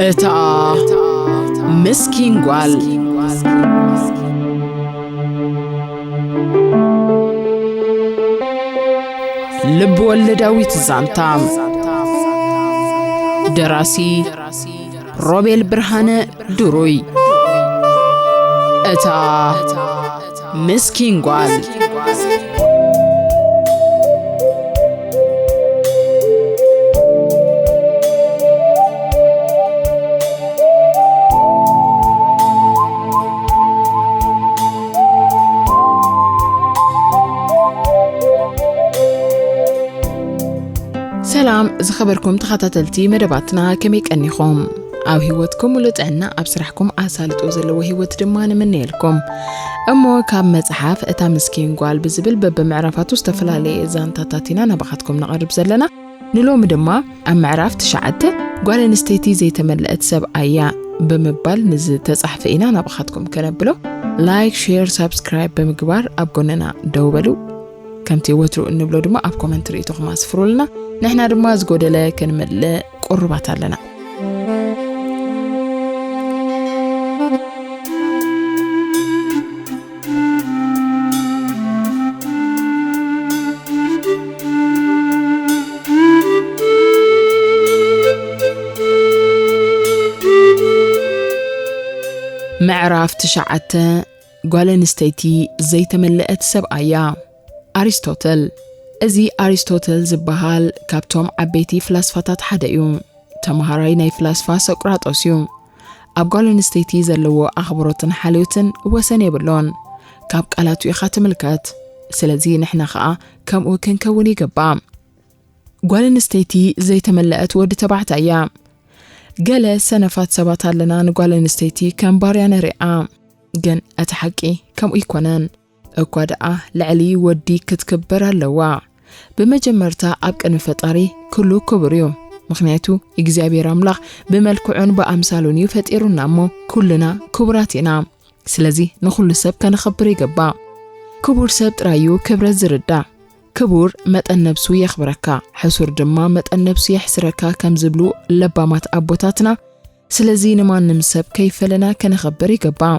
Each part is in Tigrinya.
እታ ምስኪን ጓል። ልብ ወለዳዊት ዛንታ። ደራሲ ሮቤል ብርሃነ ድሩይ። እታ ምስኪን ጓል። ሰላም ዝኸበርኩም ተኸታተልቲ መደባትና፣ ከመይ ቀኒኹም? ኣብ ህይወትኩም ሙሉእ ጥዕና፣ ኣብ ስራሕኩም ኣሳልጦ ዘለዎ ህይወት ድማ ንምነየልኩም። እሞ ካብ መጽሓፍ እታ ምስኪን ጓል ብዝብል በብምዕራፋቱ ዝተፈላለየ ዛንታታት ኢና ናባኻትኩም ነቕርብ ዘለና። ንሎሚ ድማ ኣብ ምዕራፍ ትሽዓተ ጓል ኣንስተይቲ ዘይተመልአት ሰብኣያ ብምባል ንዝተጻሕፈ ኢና ናባኻትኩም ከነብሎ። ላይክ፣ ሼር፣ ሳብስክራይብ ብምግባር ኣብ ጎንና ደው በሉ። ከምቲ ወትሩ እንብሎ ድማ ኣብ ኮመንት ርእይቶኹም ኣስፍሩልና። ንሕና ድማ ዝጎደለ ክንምልእ ቁሩባት ኣለና። ምዕራፍ ትሽዓተ፣ ጓል ኣንስተይቲ ዘይተመልአት ሰብኣያ። ኣሪስቶተል። እዚ ኣሪስቶተል ዝበሃል ካብቶም ዓበይቲ ፍላስፋታት ሓደ እዩ። ተምሃራይ ናይ ፍላስፋ ሶቅራጦስ እዩ። ኣብ ጓል ኣንስተይቲ ዘለዎ ኣኽብሮትን ሓልዮትን ወሰን የብሎን። ካብ ቃላቱ ኢኻ ትምልከት። ስለዚ ንሕና ኸኣ ከምኡ ክንከውን ይግባእ። ጓል ኣንስተይቲ ዘይተመልአት ወዲ ተባዕታይ እያ። ገለ ሰነፋት ሰባት ኣለና፣ ንጓል ኣንስተይቲ ከም ባርያ ንሪኣ። ግን እቲ ሓቂ ከምኡ ኣይኮነን። እኳ ደኣ ልዕሊ ወዲ ክትክበር ኣለዋ። ብመጀመርታ ኣብ ቅድሚ ፈጣሪ ኩሉ ክቡር እዩ። ምኽንያቱ እግዚኣብሔር ኣምላኽ ብመልክዑን ብኣምሳሉን እዩ ፈጢሩና እሞ ኩልና ክቡራት ኢና። ስለዚ ንኹሉ ሰብ ከነኽብር ይግባእ። ክቡር ሰብ ጥራይ እዩ ክብረት ዝርዳእ። ክቡር መጠን ነብሱ የኽብረካ፣ ሕሱር ድማ መጠን ነብሱ የሕስረካ ከም ዝብሉ ለባማት ኣቦታትና፣ ስለዚ ንማንም ሰብ ከይፈለና ከነኽብር ይግባእ።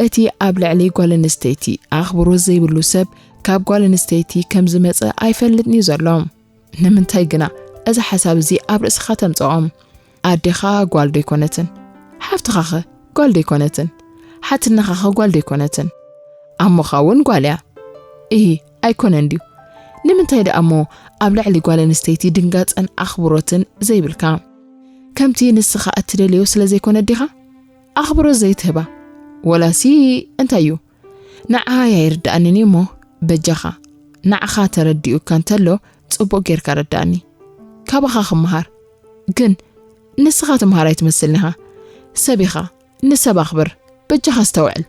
እቲ ኣብ ልዕሊ ጓል ኣንስተይቲ ኣኽብሮት ዘይብሉ ሰብ ካብ ጓል ኣንስተይቲ ከም ዝመጸ ኣይፈልጥን እዩ ዘሎ። ንምንታይ ግና እዚ ሓሳብ እዚ ኣብ ርእስኻ ተምጽኦ? ኣዴኻ ጓል ዶ ኣይኮነትን? ሓፍትኻኸ ጓል ዶ ኣይኮነትን? ሓትነኻኸ ጓል ዶ ኣይኮነትን? ኣሞኻ እውን ጓል እያ። ኢሂ፣ ኣይኮነን ድዩ? ንምንታይ ደኣ እሞ ኣብ ልዕሊ ጓል ኣንስተይቲ ድንጋጸን ኣኽብሮትን ዘይብልካ? ከምቲ ንስኻ እትደልዮ ስለ ዘይኮነ ዲኻ ኣኽብሮት ዘይትህባ? ወላሲ እንታይ እዩ? ንዓይ ኣይርድኣንን እዩ እሞ፣ በጃኻ፣ ንዓኻ ተረዲኡካ እንተሎ ጽቡቕ ጌርካ ረድኣኒ። ካባኻ ክመሃር። ግን ንስኻ ትምሃር ኣይትመስልን ኢኻ። ሰብ ኢኻ፣ ንሰብ ኣኽብር። በጃኻ ኣስተውዕል።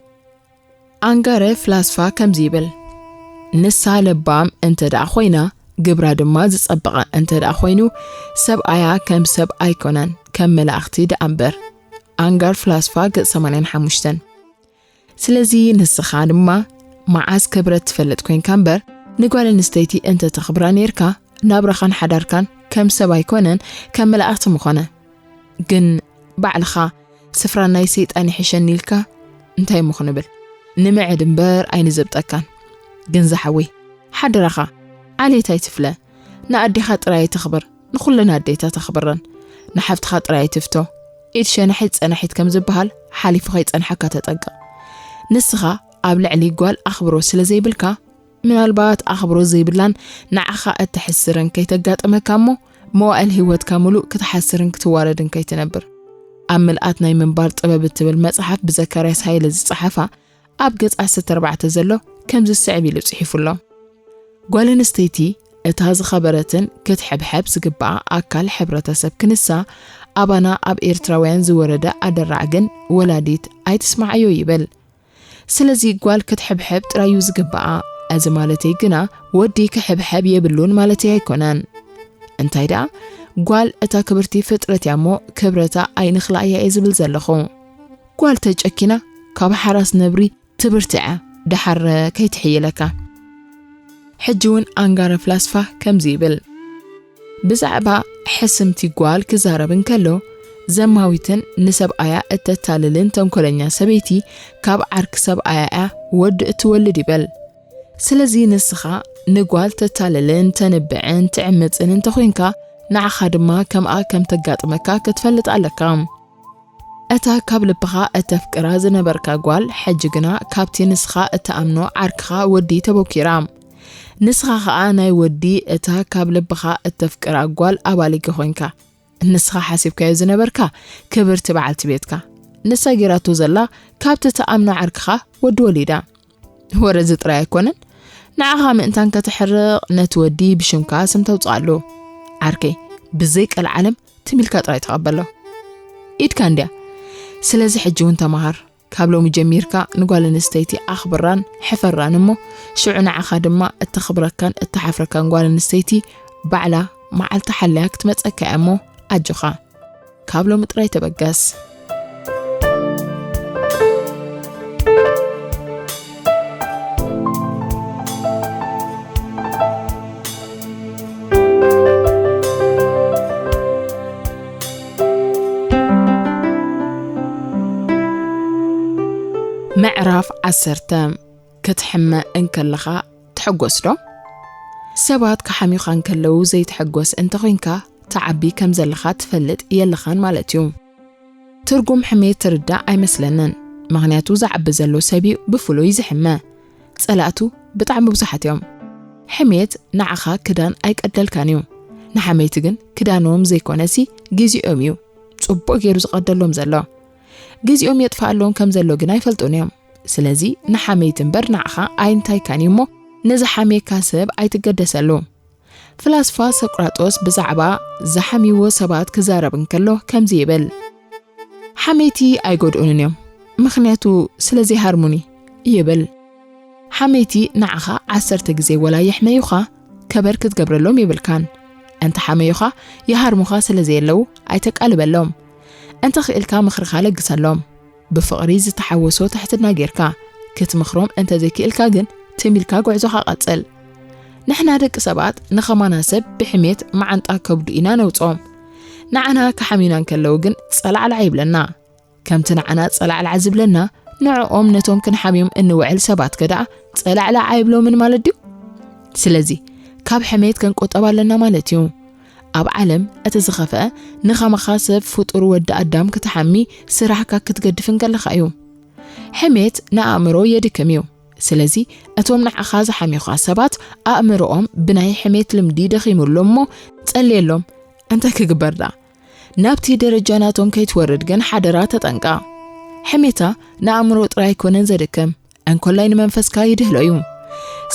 ኣንጋረ ፍላስፋ ከምዚ ይብል፣ ንሳ ለባም እንተ ደኣ ኮይና፣ ግብራ ድማ ዝጸበቐ እንተ ደኣ ኮይኑ፣ ሰብኣያ ከም ሰብ ኣይኮነን፣ ከም መላእኽቲ ደኣ እምበር። ኣንጋር ፍላስፋ ገጽ ሰማንያን ሓሙሽተን። ስለዚ ንስኻ ድማ መዓስ ክብረት ትፈልጥ ኮይንካ እምበር፣ ንጓል ኣንስተይቲ እንተ ተኽብራ ኔርካ፣ ናብራኻን ሓዳርካን ከም ሰብ ኣይኮነን፣ ከም መላእኽቲ ምኾነ። ግን ባዕልኻ ስፍራ ናይ ሰይጣን ይሕሸኒ ኢልካ እንታይ እሞ ክንብል? ንምዕድ እምበር ኣይንዘብጠካን። ግን ዝሓወይ፣ ሓደራኻ፣ ዓሌት ኣይትፍለ። ንኣዴኻ ጥራይ ኣይተኽብር፣ ንኹለን ኣዴታት ኣኽብረን። ንሓፍትኻ ጥራይ ኣይትፍቶ። ኢድ ሸነሒት ጸናሒት ከም ዝበሃል፣ ሓሊፉ ከይጸንሓካ ተጠንቀቕ። ንስኻ ኣብ ልዕሊ ጓል ኣኽብሮት ስለ ዘይብልካ፣ ምናልባት ኣኽብሮት ዘይብላን ንዓኻ እተሕስርን ከይተጋጠመካ እሞ፣ መዋእል ህይወትካ ምሉእ ክትሓስርን ክትዋረድን ከይትነብር። ኣብ ምልኣት ናይ ምንባር ጥበብ እትብል መጽሓፍ ብዘካርያስ ሃይለ ዝጸሓፋ ኣብ ገጽ ዓሰርተ ኣርባዕተ ዘሎ ከምዚ ዝስዕብ ኢሉ ጽሒፉ ኣሎ። ጓል ኣንስተይቲ እታ ዝኸበረትን ክትሕብሐብ ዝግባኣ ኣካል ሕብረተሰብ ክንሳ፣ ኣባና ኣብ ኤርትራውያን ዝወረደ ኣደራዕ ግን ወላዲት ኣይትስማዓዮ ይብል። ስለዚ ጓል ክትሕብሐብ ጥራይ እዩ ዝግባኣ። እዚ ማለተይ ግና ወዲ ክሕብሐብ የብሉን ማለተይ ኣይኮነን። እንታይ ደኣ፣ ጓል እታ ክብርቲ ፍጥረት እያ እሞ ክብረታ ኣይንኽልኣያ እየ ዝብል ዘለኹ። ጓል ተጨኪና ካብ ሓራስ ነብሪ ትብርትዐ፣ ደሓር ከይትሕይለካ። ሕጂ እውን ኣንጋረ ፍላስፋ ከምዚ ይብል፣ ብዛዕባ ሕስምቲ ጓል ክዛረብ እንከሎ፣ ዘማዊትን ንሰብኣያ እተታልልን ተንኮለኛ ሰበይቲ ካብ ዓርኪ ሰብኣያ እያ ወዲ እትወልድ ይበል። ስለዚ ንስኻ ንጓል ተታልልን ተንብዕን ትዕምጽን እንተኾይንካ፣ ንዓኻ ድማ ከምኣ ከም ተጋጥመካ ክትፈልጥ ኣለካ። እታ ካብ ልብኻ እተፍቅራ ዝነበርካ ጓል፣ ሕጂ ግና ካብቲ ንስኻ እትኣምኖ ዓርክኻ ወዲ ተበኪራ። ንስኻ ኸኣ ናይ ወዲ እታ ካብ ልብኻ እተፍቅራ ጓል ኣባሊገ ኾይንካ። ንስኻ ሓሲብካዮ ዝነበርካ ክብርቲ በዓልቲ ቤትካ፣ ንሳ ጌራቶ ዘላ ካብቲ ትኣምኖ ዓርክኻ ወዲ ወሊዳ። ወረ እዚ ጥራይ ኣይኮነን፣ ንዓኻ ምእንታን ከተሕርቕ ነቲ ወዲ ብሽምካ ስም ተውጽኣሉ። ዓርከይ፣ ብዘይ ቀልዓለም ትም ኢልካ ጥራይ ተቐበሎ። ኢድካ እንድያ። ስለዚ ሕጂ እውን ተማሃር። ካብ ሎሚ ጀሚርካ ንጓል ኣንስተይቲ ኣኽብራን ሕፈራን እሞ፣ ሽዑ ንዓኻ ድማ እተኽብረካን እተሓፍረካን ጓል ኣንስተይቲ ባዕላ መዓልታ ሓልያ ክትመጸካ እያ እሞ፣ ኣጆኻ። ካብ ሎሚ ጥራይ ተበገስ። ምዕራፍ ዓሰርተ። ክትሕመ እንከለኻ ትሕጎስ ዶ? ሰባት ክሓምዩኻ እንከለዉ ዘይትሕጎስ እንተኾይንካ፣ ትዓቢ ከም ዘለኻ ትፈልጥ የለኻን ማለት እዩ። ትርጉም ሕሜት ትርዳእ ኣይመስለንን፣ ምኽንያቱ ዝዓቢ ዘሎ ሰብ እዩ ብፍሉይ ዝሕመ። ጸላእቱ ብጣዕሚ ብዙሓት እዮም። ሕሜት ንዓኻ ክዳን ኣይቀደልካን እዩ። ንሓመይቲ ግን ክዳኖም ዘይኮነሲ ግዜኦም እዩ ጽቡቕ ገይሩ ዝቐደሎም ዘሎ። ግዜኦም የጥፍኣሎም ከም ዘሎ ግን ኣይፈልጡን እዮም። ስለዚ ንሓመይቲ እምበር ንዓኻ ኣይንታይካን እዩ እሞ፣ ንዝሓምየካ ሰብ ኣይትገደሰሉ። ፍላስፋ ሶቅራጦስ ብዛዕባ ዝሓምይዎ ሰባት ክዛረብ እንከሎ ከምዚ ይብል፣ ሓመይቲ ኣይጎድኡንን እዮም፣ ምኽንያቱ ስለ ዘይሃርሙኒ ይብል። ሓመይቲ ንዓኻ ዓሰርተ ግዜ ወላ የሕመዩኻ፣ ከበር ክትገብረሎም የብልካን። እንተ ሓመዩኻ፣ ይሃርሙኻ ስለ ዘየለዉ ኣይተቃልበሎም። እንተ ኽኢልካ ምኽርኻ ለግሰሎም። ብፍቕሪ ዝተሓወሶ ትሕትና ጌርካ ክትምኽሮም እንተ ዘይክኢልካ ግን፣ ትም ኢልካ ጉዕዞኻ ቀጽል። ንሕና ደቂ ሰባት ንኸማና ሰብ ብሕሜት መዓንጣ ከብዱ ኢና ነውጽኦም። ንዓና ክሓምዩና እንከለዉ ግን ጸላዕላዕ ይብለና። ከምቲ ንዓና ጸላዕላዕ ዝብለና፣ ንዕኦም ነቶም ክንሓምዮም እንውዕል ሰባትከ ደኣ ጸላዕላዕ ኣይብሎምን ማለት ድዩ? ስለዚ ካብ ሕሜት ክንቁጠብ ኣለና ማለት እዩ። ኣብ ዓለም እቲ ዝኸፍአ ንኸማኻ ሰብ ፍጡር ወዲ ኣዳም ክትሓሚ ስራሕካ ክትገድፍ እንከለኻ እዩ። ሕሜት ንኣእምሮ የድክም እዩ። ስለዚ እቶም ንዓኻ ዝሓምዩኻ ሰባት ኣእምሮኦም ብናይ ሕሜት ልምዲ ደኺሙሎም እሞ ጸልየሎም። እንታይ ክግበር ደኣ? ናብቲ ደረጃ ናቶም ከይትወርድ ግን ሓደራ ተጠንቀቕ። ሕሜታ ንኣእምሮ ጥራይ ኣይኮነን ዘድክም፣ እንኮላይ ንመንፈስካ ይድህሎ እዩ።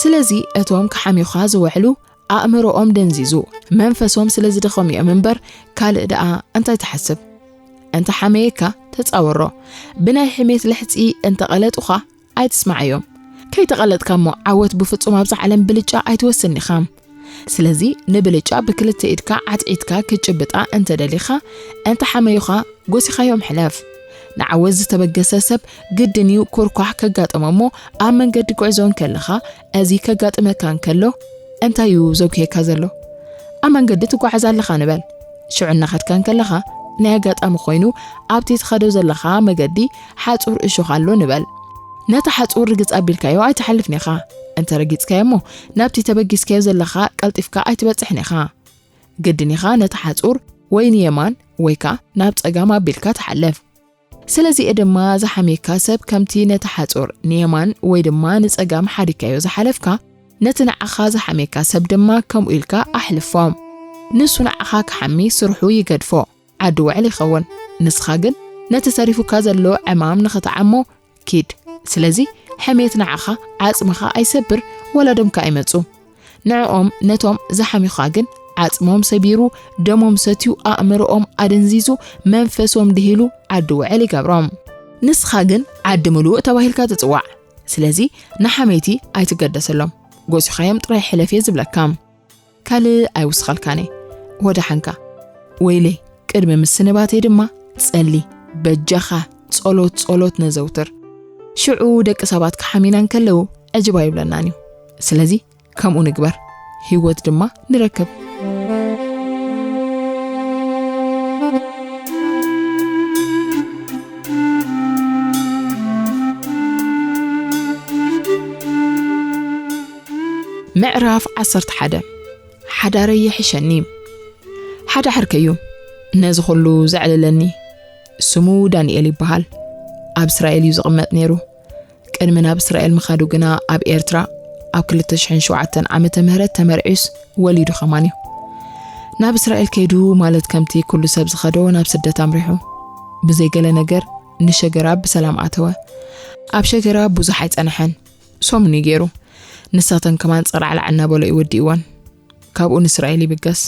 ስለዚ እቶም ክሓምዩኻ ዝውዕሉ ኣእምሮኦም ደንዚዙ፣ መንፈሶም ስለ ዝደኸሙ እዮም እምበር ካልእ ደኣ እንታይ ትሓስብ? እንተ ሓመየካ ተጻወሮ። ብናይ ሕሜት ልሕጺ እንተ ቀለጡኻ ኣይትስምዓዮም። ከይተቐለጥካ እሞ ዓወት ብፍጹም ኣብዛ ዓለም ብልጫ ኣይትወስን ኢኻ። ስለዚ ንብልጫ ብክልተ ኢድካ ዓትዒትካ ክትጭብጣ እንተ ደሊኻ፣ እንተ ሓመዩኻ ጎሲኻዮም ሕለፍ። ንዓወት ዝተበገሰ ሰብ ግድን እዩ ኩርኳሕ ከጋጥሞ እሞ ኣብ መንገዲ ጉዕዞ እንከለኻ እዚ ከጋጥመካ እንከሎ እንታይ እዩ ዘጉሄካ ዘሎ? ኣብ መንገዲ ትጓዓዝ ኣለኻ ንበል። ሽዑ እናኸድካ እንከለኻ ናይ ኣጋጣሚ ኮይኑ ኣብቲ ትኸዶ ዘለኻ መገዲ ሓጹር እሾኽ ኣሎ ንበል። ነቲ ሓጹር ርግጽ ኣቢልካዮ ኣይትሓልፍን ኢኻ። እንተ ረጊጽካዮ እሞ ናብቲ ተበጊስካዮ ዘለኻ ቀልጢፍካ ኣይትበጽሕን ኢኻ። ግድን ኢኻ ነቲ ሓጹር ወይ ንየማን ወይ ከኣ ናብ ጸጋም ኣቢልካ ትሓልፍ። ስለዚ ድማ ዝሓምየካ ሰብ ከምቲ ነቲ ሓጹር ንየማን ወይ ድማ ንጸጋም ሓዲግካዮ ዝሓለፍካ፣ ነቲ ንዓኻ ዝሓምየካ ሰብ ድማ ከምኡ ኢልካ ኣሕልፎ። ንሱ ንዓኻ ክሓሚ ስርሑ ይገድፎ፣ ዓዲ ውዕል ይኸውን። ንስኻ ግን ነቲ ተሪፉካ ዘሎ ዕማም ንኽትዓሞ ኪድ። ስለዚ ሕሜት ንዓኻ ዓጽምኻ ኣይሰብር፣ ወላ ደምካ ኣይመጹ። ንዕኦም ነቶም ዝሓምዩኻ ግን ዓጽሞም ሰቢሩ፣ ደሞም ሰትዩ፣ ኣእምሮኦም ኣደንዚዙ፣ መንፈሶም ድሂሉ ዓዲ ውዕል ይገብሮም። ንስኻ ግን ዓዲ ምሉእ ተባሂልካ ትጽዋዕ። ስለዚ ንሓመይቲ ኣይትገደሰሎም። ጎሲኻዮም ጥራይ ሕለፍ እየ ዝብለካ። ካልእ ኣይውስኸልካን እየ። ወደሓንካ። ወይለይ፣ ቅድሚ ምስንባተይ ድማ ጸሊ። በጃኻ ጸሎት፣ ጸሎት ነዘውትር። ሽዑ ደቂ ሰባት ክሓምዩና እንከለዉ ዕጅብ ኣይብለናን እዩ። ስለዚ ከምኡ ንግበር፣ ህይወት ድማ ንረክብ። ምዕራፍ ዓሰርተ ሓደ። ሓዳረይ ይሕሸኒ። ሓደ ሓርከይ እዩ ነዚ ኩሉ ዘዕለለኒ። ስሙ ዳንኤል ይበሃል። ኣብ እስራኤል እዩ ዝቕመጥ ነይሩ። ቅድሚ ናብ እስራኤል ምኻዱ ግና ኣብ ኤርትራ ኣብ ክልተ ሽሕን ሸውዓተን ዓመተ ምህረት ተመርዒዩስ ወሊዱ ከማን እዩ። ናብ እስራኤል ከይዱ ማለት ከምቲ ኩሉ ሰብ ዝኸዶ ናብ ስደት ኣምሪሑ። ብዘይ ገለ ነገር ንሸገራ ብሰላም ኣተወ። ኣብ ሸገራ ብዙሕ ኣይጸንሐን። ሰሙን እዩ ገይሩ። ንሳተን ከማን ጸራዕላዕ እናበሎ እዩ ወዲእወን። ካብኡ ንእስራኤል ይብገስ።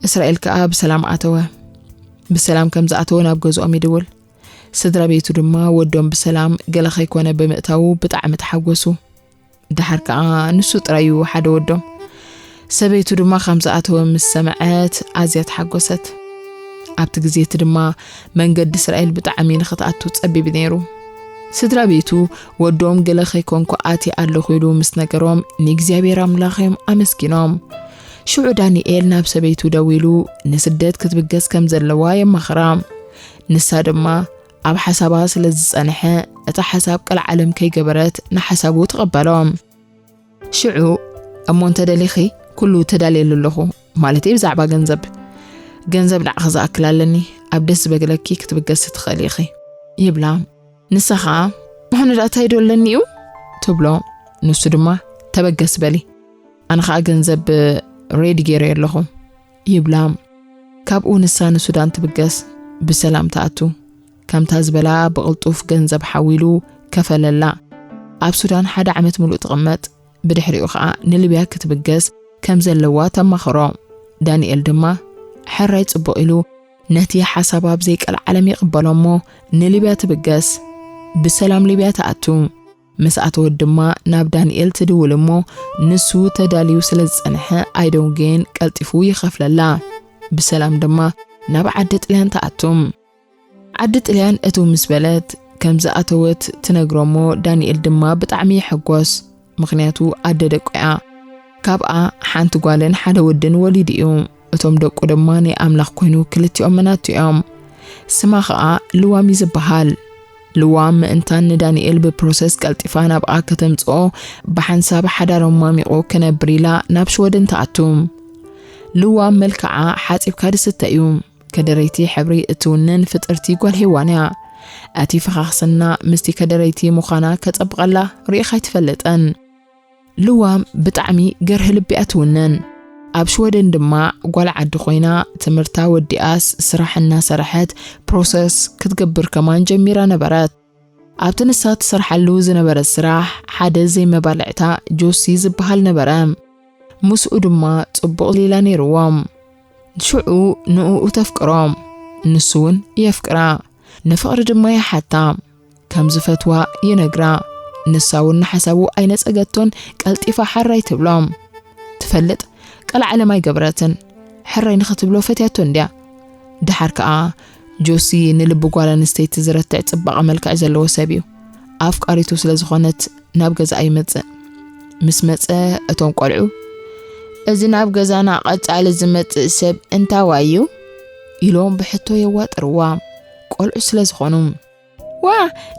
እስራኤል ከኣ ብሰላም ኣተወ። ብሰላም ከም ዝኣተወ ናብ ገዝኦም ይድውል። ስድራ ቤቱ ድማ ወዶም ብሰላም ገለ ከይኮነ ብምእታዉ ብጣዕሚ ተሓጎሱ። ደሓር ከኣ ንሱ ጥራይ እዩ ሓደ ወዶም። ሰበይቱ ድማ ከም ዝኣተወ ምስ ሰምዐት ኣዝያ ተሓጎሰት። ኣብቲ ግዜ እቲ ድማ መንገዲ እስራኤል ብጣዕሚ ንኽትኣቱ ጸቢብ ነይሩ። ስድራ ቤቱ ወዶም ገለ ከይኮንኩ ኣትየ ኣለኹ ኢሉ ምስ ነገሮም ንእግዚኣብሔር ኣምላኽ እዮም ኣመስጊኖም። ሽዑ ዳንኤል ናብ ሰበይቱ ደዊሉ ንስደት ክትብገስ ከም ዘለዋ የማኽራ። ንሳ ድማ ኣብ ሓሳባ ስለ ዝጸንሐ እቲ ሓሳብ ቀልዓለም ከይገበረት ንሓሳቡ ትቕበሎ። ሽዑ እሞ እንተ ደሊኺ ኩሉ ተዳልየሉ ኣለኹ፣ ማለተይ ብዛዕባ ገንዘብ። ገንዘብ ንዓኺ ዝኣክል ኣለኒ፣ ኣብ ደስ ዝበግለኪ ክትብገሲ ትኽእሊ ኢኺ ይብላ። ንሳ ኸኣ ንሕነ ደኣ እንታይ ዶ ኣለኒ እዩ ትብሎ። ንሱ ድማ ተበገስ በሊ፣ ኣነ ኸኣ ገንዘብ ሬዲ ገይረ ኣለኹ ይብላ። ካብኡ ንሳ ንሱዳን ትብገስ፣ ብሰላም ትኣቱ። ከምታ ዝበላ ብቕልጡፍ ገንዘብ ሓዊሉ ከፈለላ። ኣብ ሱዳን ሓደ ዓመት ምሉእ ትቕመጥ። ብድሕሪኡ ኸኣ ንሊብያ ክትብገስ ከም ዘለዋ ተማኽሮ። ዳንኤል ድማ ሕራይ ጽቡቕ ኢሉ ነቲ ሓሳባ ብዘይ ቀልዓለም ይቕበሎ እሞ ንሊብያ ትብገስ። ብሰላም ሊብያ ትኣቱ። ምስ ኣተወት ድማ ናብ ዳንኤል ትድውል እሞ ንሱ ተዳልዩ ስለ ዝጸንሐ ኣይደንጉየን ቀልጢፉ ይኸፍለላ። ብሰላም ድማ ናብ ዓዲ ጥልያን ትኣቱ። ዓዲ ጥልያን እትው ምስ በለት ከም ዝኣተወት ትነግሮ እሞ ዳንኤል ድማ ብጣዕሚ ይሕጎስ። ምኽንያቱ ኣደ ደቁ እያ። ካብኣ ሓንቲ ጓልን ሓደ ወድን ወሊዱ እዩ። እቶም ደቁ ድማ ናይ ኣምላኽ ኮይኑ ክልቲኦም መናቱ እዮም። ስማ ኸኣ ልዋም እዩ ዝበሃል። ልዋም ምእንታን ንዳንኤል ብፕሮሰስ ቀልጢፋ ናብኣ ከተምጽኦ ብሓንሳብ ሓዳሮም ማሚቑ ክነብር ኢላ ናብ ሽወደን ትኣቱ። ልዋም መልክዓ ሓጺብካ ዝስተ እዩ። ከደረይቲ ሕብሪ እትውንን ፍጥርቲ ጓል ሄዋን እያ። እቲ ፈኻኽስና ምስቲ ከደረይቲ ምዃና ከጸብቐላ ርኢኻ ኣይትፈልጥን። ልዋም ብጣዕሚ ገርህ ልቢ እያ ትውንን። ኣብ ሽወደን ድማ ጓል ዓዲ ኮይና ትምህርታ ወዲኣስ ስራሕ እናሰርሐት ፕሮሰስ ክትገብር ከማን ጀሚራ ነበረት። ኣብቲ ንሳ ትሰርሓሉ ዝነበረት ስራሕ ሓደ ዘይመባልዕታ ጆሲ ዝበሃል ነበረ። ምስኡ ድማ ጽቡቕ ሌላ ነይርዎም። ሽዑ ንእኡ ተፍቅሮ፣ ንሱ እውን የፍቅራ። ንፍቕሪ ድማ ይሓታ። ከም ዝፈትዋ ይነግራ። ንሳ እውን ንሓሳቡ ኣይነጸገቶን፣ ቀልጢፋ ሕራይ ትብሎ። ትፈልጥ፣ ቀልዓለም ኣይገበረትን። ሕራይ ንኽትብሎ ፈትያቶ እንድያ። ደሓር ከኣ ጆሲ ንልቢ ጓል ኣንስተይቲ ዝረትዕ ጽባቐ መልክዕ ዘለዎ ሰብ እዩ። ኣፍቃሪቱ ስለ ዝኾነት ናብ ገዛኣ ይመጽእ። ምስ መጸ እቶም ቆልዑ፣ "እዚ ናብ ገዛና ቀጻሊ ዝመጽእ ሰብ እንታዋይ እዩ?" ኢሎም ብሕቶ የዋጥርዋ። ቆልዑ ስለ ዝኾኑ። "ዋ፣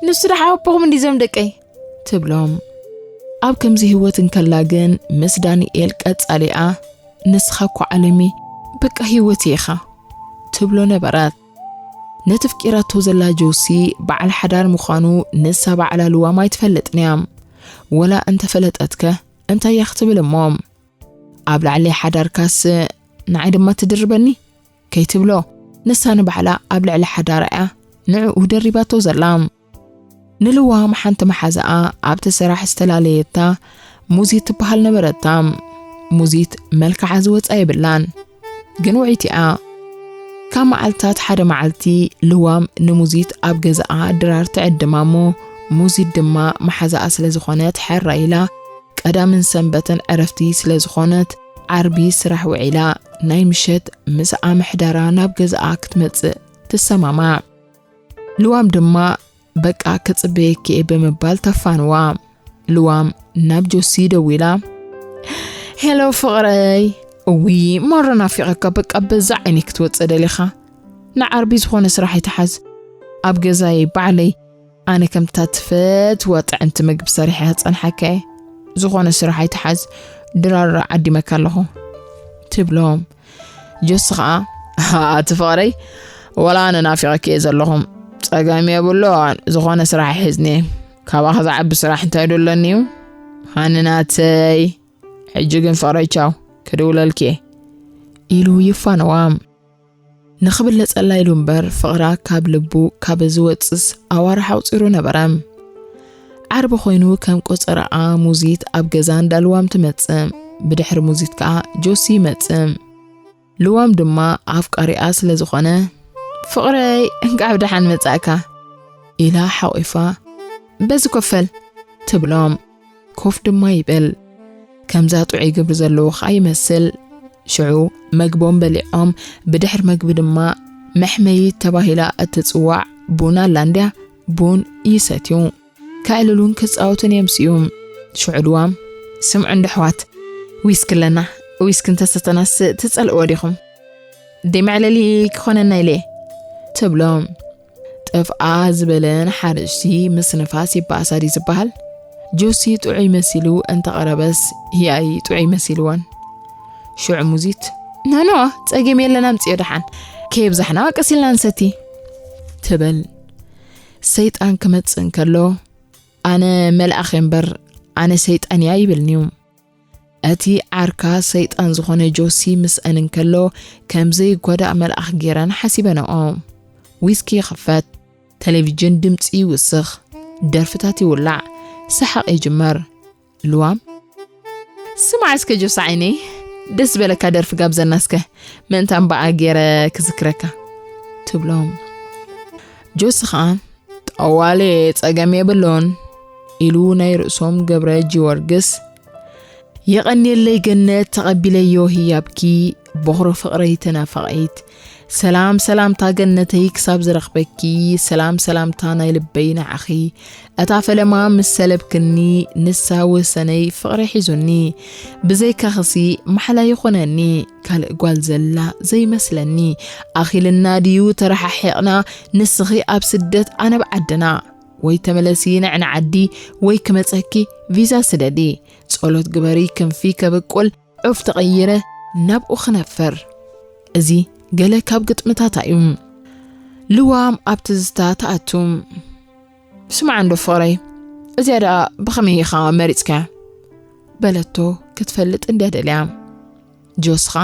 ንሱ ደሓ ኣቦኹም እንዲዞም ደቀይ?" ትብሎም። ኣብ ከምዚ ህይወት እንከላ ግን ምስ ዳንኤል ቀጻሊኣ፣ "ንስኻ እኮ ዓለሚ፣ በቃ ህይወት ኢኻ" ትብሎ ነበራት። ነቲ ፍቂራቶ ዘላ ጆሲ በዓል ሓዳር ምዃኑ ንሳ ባዕላ ልዋም ኣይትፈልጥን እያ። ወላ እንተፈለጠትከ እንታይ እያ ክትብል እሞ? ኣብ ላዕሊ ሓዳርካስ ንዓይ ድማ ትድርበኒ ከይትብሎ፣ ንሳ ንባዕላ ኣብ ልዕሊ ሓዳራ እያ ንዕኡ ደሪባቶ ዘላ። ንልዋም ሓንቲ መሓዛኣ ኣብቲ ስራሕ ዝተላለየታ ሙዚት ትበሃል ነበረታ። ሙዚት መልክዓ ዝወጻ የብላን፣ ግን ውዒት እያ። ካብ መዓልታት ሓደ መዓልቲ ልዋም ንሙዚት ኣብ ገዛኣ ድራር ትዕድማ እሞ፣ ሙዚት ድማ መሓዛኣ ስለ ዝኾነት ሕራይ ኢላ ቀዳምን ሰንበትን ዕረፍቲ ስለ ዝኾነት ዓርቢ ስራሕ ውዒላ ናይ ምሸት ምስኣ ምሕዳራ ናብ ገዛኣ ክትመጽእ ትሰማማዕ። ልዋም ድማ በቃ ክጽበየኪ እየ ብምባል ተፋንዋ። ልዋም ናብ ጆሲ ደዊላ፣ "ሄሎ ፍቕረይ፣ እዊ ማራ ናፊቐካ፣ በቃ በዛ ዓይኒ ክትወጽእ ደሊኻ? ንዓርቢ ዝኾነ ስራሕ ይትሓዝ፣ ኣብ ገዛይ ባዕለይ ኣነ ከምታ ትፈትዋ ጥዕምቲ ምግቢ ሰሪሐ ክጸንሓካ እየ። ዝኾነ ስራሕ ኣይትሓዝ፣ ድራር ዓዲመካ ኣለኹ ትብሎም። ጆሲ ኸዓ ኣቲ ፍቕረይ፣ ወላ ኣነ ናፊቐኪ እየ ዘለኹ፣ ጸገም የብሉን፣ ዝኾነ ስራሕ ይሕዝኒ፣ ካባኻ ዝዓቢ ስራሕ እንታይ ዶ ኣለኒ እዩ? ሃኒ ናተይ፣ ሕጂ ግን ፍቕረይ ቻው፣ ክድውለልኪ እየ ኢሉ ይፋነዋ። ንኽብለጸላ ኢሉ እምበር ፍቕራ ካብ ልቡ ካብ ዝወጽስ ኣዋርሕ ኣቑጺሩ ነበረ። ዓርቢ ኮይኑ ከም ቆጸራኣ ሙዚት ኣብ ገዛ እንዳ ልዋም ትመጽእ። ብድሕሪ ሙዚት ከኣ ጆሲ ይመጽእ። ልዋም ድማ ኣፍቃሪኣ ስለ ዝኾነ፣ "ፍቕረይ፣ እንቃዕ ብደሓን መጻእካ" ኢላ ሓቑፋ፣ "በዚ ኮፈል" ትብሎም። ኮፍ ድማ ይብል። ከምዛ ጥዑይ ግብሪ ዘለዎ ኸኣ ይመስል። ሽዑ መግቦም በሊዖም፣ ብድሕሪ መግቢ ድማ መሕመይት ተባሂላ እትጽዋዕ ቡን ኣላ እንድያ፣ ቡን ይሰትዩ። ከዕልሉን ክጻወቱን የምስዩ። ሽዑ ልዋም፣ "ስምዑ እንዶ ኣሕዋት፣ ዊስኪ ኣለና፣ ዊስኪ እንተሰተናስ ትጸልእዎ ዲኹም? ደይ መዕለሊ ክኾነና ኢለ" ትብሎም። ጠፍኣ ዝበለን ሓረስቲ ምስ ንፋስ ይበኣሳ ድዩ ዝበሃል? ጆሲ ጥዑይ መሲሉ እንተቐረበስ፣ ያይ ጥዑይ መሲልወን። ሽዑ ሙዚት፣ "ኖኖ፣ ጸገም የለን፣ ኣምጽዮ ደሓን። ከየብዛሕና ቀስ ኢልና ንሰቲ" ትብል። ሰይጣን ክመጽእ እንከሎ፣ "ኣነ መልኣኽ እየ እምበር፣ ኣነ ሰይጣን እያ" ይብልንዩ። እቲ ዓርካ ሰይጣን ዝኾነ ጆሲ ምስአን እንከሎ፣ ከም ዘይጓዳእ መልኣኽ ገይረን ሓሲበንኦ። ዊስኪ ይኽፈት፣ ቴሌቪዥን ድምጺ ይውስኽ፣ ደርፍታት ይውላዕ፣ ሰሓቕ ይጅመር። ልዋም፣ "ስማዕ እስከ ጆሲ ዓይነይ፣ ደስ ዝበለካ ደርፊ ጋብዘና እስከ፣ ምእንታን በኣ ገይረ ክዝክረካ" ትብሎም። ጆሲ ኸኣ፣ "ጠዋሊ ጸገም የብሉን" ኢሉ ናይ ርእሶም ገብረ ጊዮርጊስ፣ "የቐንየለይ ገነት፣ ተቐቢለዮ ህያብኪ፣ ቦኽሪ ፍቕረይ ተናፋቒት። ሰላም ሰላምታ ገነተይ፣ ክሳብ ዝረኽበኪ፣ ሰላም ሰላምታ ናይ ልበይ ንዓኺ። እታ ፈለማ ምስ ሰለብክኒ፣ ንሳ ወሰነይ ፍቕሪ ሒዙኒ። ብዘይካኽሲ ማሕላ ይኾነኒ፣ ካልእ ጓል ዘላ ዘይመስለኒ። ኣኺልና ድዩ ተረሓሒቕና፣ ንስኺ ኣብ ስደት ኣነ ኣብ ዓድና? ወይ ተመለሲ ንዕና ዓዲ፣ ወይ ክመጸኪ ቪዛ ስደዲ። ጸሎት ግበሪ ክንፊ ከብቁል፣ ዑፍ ተቐይረ ናብኡ ክነፍር።" እዚ ገለ ካብ ግጥምታታ እዩ። ልዋም ኣብ ትዝታ ትኣቱ። "ስማዕ እንዶ ፍቕረይ፣ እዚኣ ደኣ ብኸመይ ኢኻ መሪጽካያ?" በለቶ ክትፈልጥ እንድያ ደልያ። ጆስኻ፣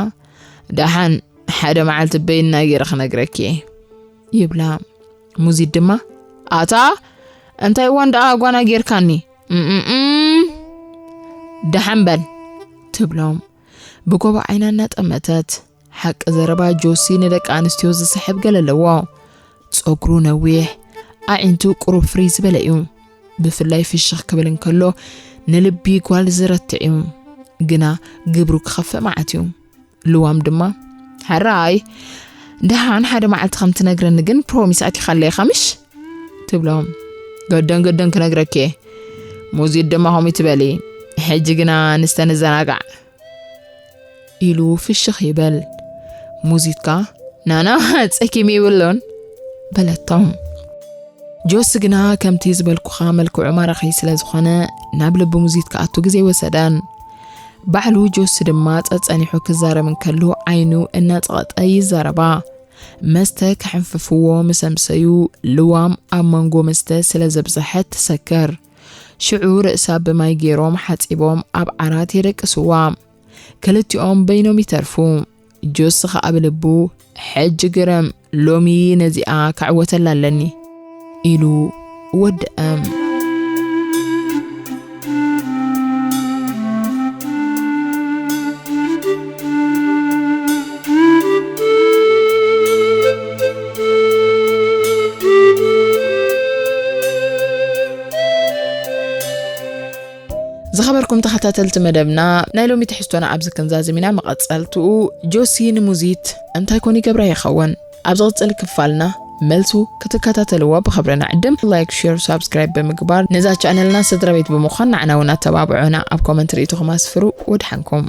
"ደሓን ሓደ መዓልቲ በይና ገይረ ክነግረኪ እየ" ይብላ። ሙዚት ድማ፣ "ኣታ እንታይ እዋን ደኣ ጓና ጌርካኒ? እምእምእም፣ ደሓን በል" ትብሎም። ብጎቦ ዓይና እናጠመተት፣ ሓቂ ዘረባ ጆሲ ንደቂ ኣንስትዮ ዝስሕብ ገለ ኣለዎ። ጸጉሩ ነዊሕ፣ ኣዒንቱ ቁሩብ ፍርይ ዝበለ እዩ። ብፍላይ ፍሽኽ ክብል እንከሎ ንልቢ ጓል ዝረትዕ እዩ። ግና ግብሩ ክኸፍእ መዓት እዩ። ልዋም ድማ፣ "ሕራይ፣ ደሓን ሓደ መዓልቲ ከም ትነግረኒ ግን ፕሮሚስ ኣቲኻለይ ኢኻ ምሽ?" ትብሎም። "ገደን ገደን ክነግረኪ እየ። ሙዚት ድማ ከምኡ ትበሊ። ሕጂ ግና ንስተ ንዘናጋዕ" ኢሉ ፍሽኽ ይብል። ሙዚት ከኣ፣ "ናና፣ ጸኪም ይብሉን" በለቶም። ጆሲ ግና ከምቲ ዝበልኩኻ መልክዑ ማራኺ ስለ ዝኾነ ናብ ልቢ ሙዚት ክኣቱ ግዜ ወሰደን። ባዕሉ ጆሲ ድማ ጸጸኒሑ ክዛረብ እንከሎ ዓይኑ እናጸቐጠ ይዛረባ። መስተ ከሕንፍፍዎ ምስ ኣምሰዩ ልዋም ኣብ መንጎ መስተ ስለ ዘብዝሐት ትሰክር። ሽዑ ርእሳ ብማይ ገይሮም ሓጺቦም ኣብ ዓራት የደቅስዋ። ክልቲኦም በይኖም ይተርፉ። ጆሲ ኸኣ ብልቡ፣ "ሕጂ ግርም፣ ሎሚ ነዚኣ ክዕወተላ ኣለኒ" ኢሉ ወደኣም። ዝኸበርኩም ተኸታተልቲ መደብና፣ ናይ ሎሚ ትሕዝቶና ኣብዚ ክንዛዝም ኢና። መቐጸልትኡ ጆሲ ንሙዚት እንታይ ኮን ይገብራ ይኸውን? ኣብ ዝቕጽል ክፋልና መልሱ ክትከታተልዎ ብኽብሪ ንዕድም። ላይክ፣ ሼር፣ ሳብስክራይብ ብምግባር ነዛ ቻነልና ስድራ ቤት ብምዃን ንዓና እውን ኣተባብዑና። ኣብ ኮመንት ርእይቶኹም ኣስፍሩ። ወድሓንኩም።